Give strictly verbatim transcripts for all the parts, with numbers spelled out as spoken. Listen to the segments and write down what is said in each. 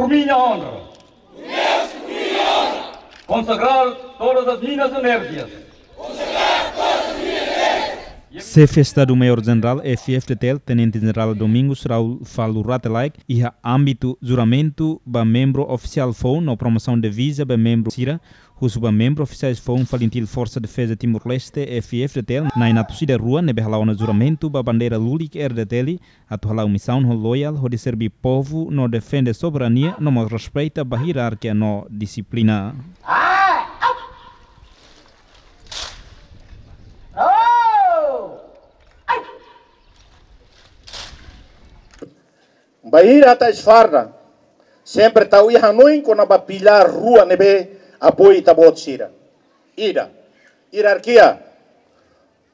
Por minha honra consagrar todas as minhas energias. Xefe Estadu Maiór-Jenerál F-FDTL, Tenente Jenerál Domingos Raul Falo Rate Laek, iha ámbitu juramentu ba membru ofisiál foun no promosaun diviza ba membru sira, husu ba membru ofisiais foun FALINTIL Forsa Defeza Timor-Leste, F-FDTL, na'in atus ida rua ne'ebé hala'o ona juramentu ba bandeira lulik R D T L, atu hala'o misaun ho loyál hodi serví povu no defende soberania no mós respeita ba ierarkia no dixiplina. Bainhira ita esforsa, sempre tau iha hanoin kona-ba pilár rua ne'ebé apoiu ita-boot sira. Ida, ierarkia.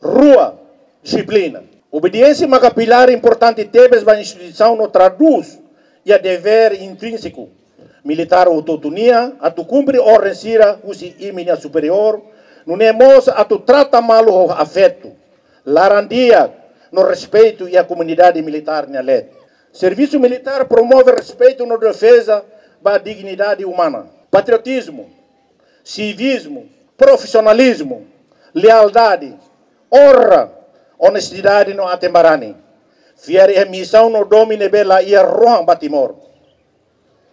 Rua, dixiplina. Obediénsia maka pilár importante tebes ba instituisaun no tradús iha devér intrínseku militár hotu-hotu nian atu kumpre orden sira husi imi-nia superiór, nune'e mós atu trata malu ho afetu, laran-di'ak no respeitu iha komunidade militár nia leet. Servisu militár promove respeitu no defeza ba dignidade umana, patriotizmu, sivismu, profisionalizmu, lealdade, onra, onestidade no aten-barani. Fiar iha misaun no domin ne'ebé la iha rohan ba Timor.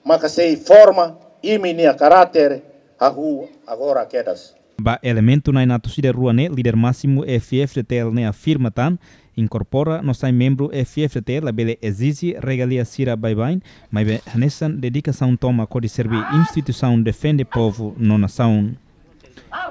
Maka sei forma imi-nia karáter hahú agora kedas. Ba elementu na'in atus ida rua ne'e, líder másimu F-FDTL ne'e afirma tan, inkorpora no sai membru F-FDTL labele ezije regalia sira baibain, maibé hanesan dedikasaun tomak hodi serví instituisaun defende povu no nasaun.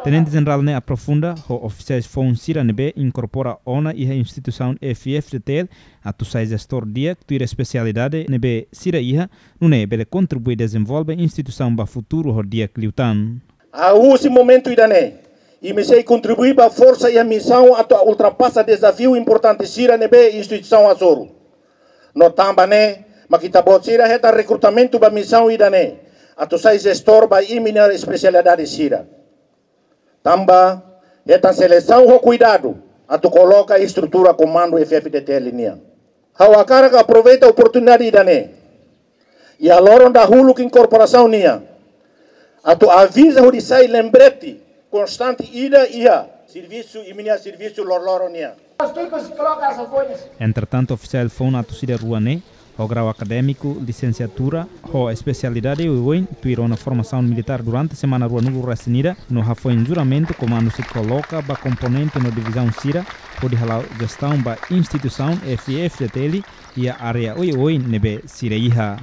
Tenente Jenerál ne'e aprofunda ho ofisiais foun sira ne'ebé inkorpora ona iha instituisaun F-FDTL atu sai jestór di'ak tuir espesialidade ne'ebé sira iha, nune'e bele kontribui dezenvolve instituisaun ba futuru ho di'ak liután. Husi momentu ida-ne'e, imi sei kontribui ba forsa iha misaun atu ultrapasa dezafiu importante sira ne'ebé instituisaun hasoru. No tanba ne'e mak ita-boot sira hetan rekrutamentu ba misaun ida-ne'e, atu sai jestór ba imi-nia espesialidade sira. Tanba hetan selesaun ho kuidadu atu koloka estrutura komandu F-FDTL nian. Ha'u hakarak aproveita oportunidade ida-ne'e iha loron dahuluk inkorporasaun nian, atu aviza hodi sai lembrete konstante ida iha servisu, imi-nia servisu loroloron nian. Entretantu, ofisiál foun atus ida rua ne'e, ho grau akadémiku, lisensiatura, ho espesialidade oioin, tuir ona formasaun militár durante semana ruanulu resin ida, no hafoin juramentu komandu sei koloka ba komponente no divizaun sira, hodi hala'o jestaun ba instituisaun F-FDTL iha área oioin ne'ebé sira iha.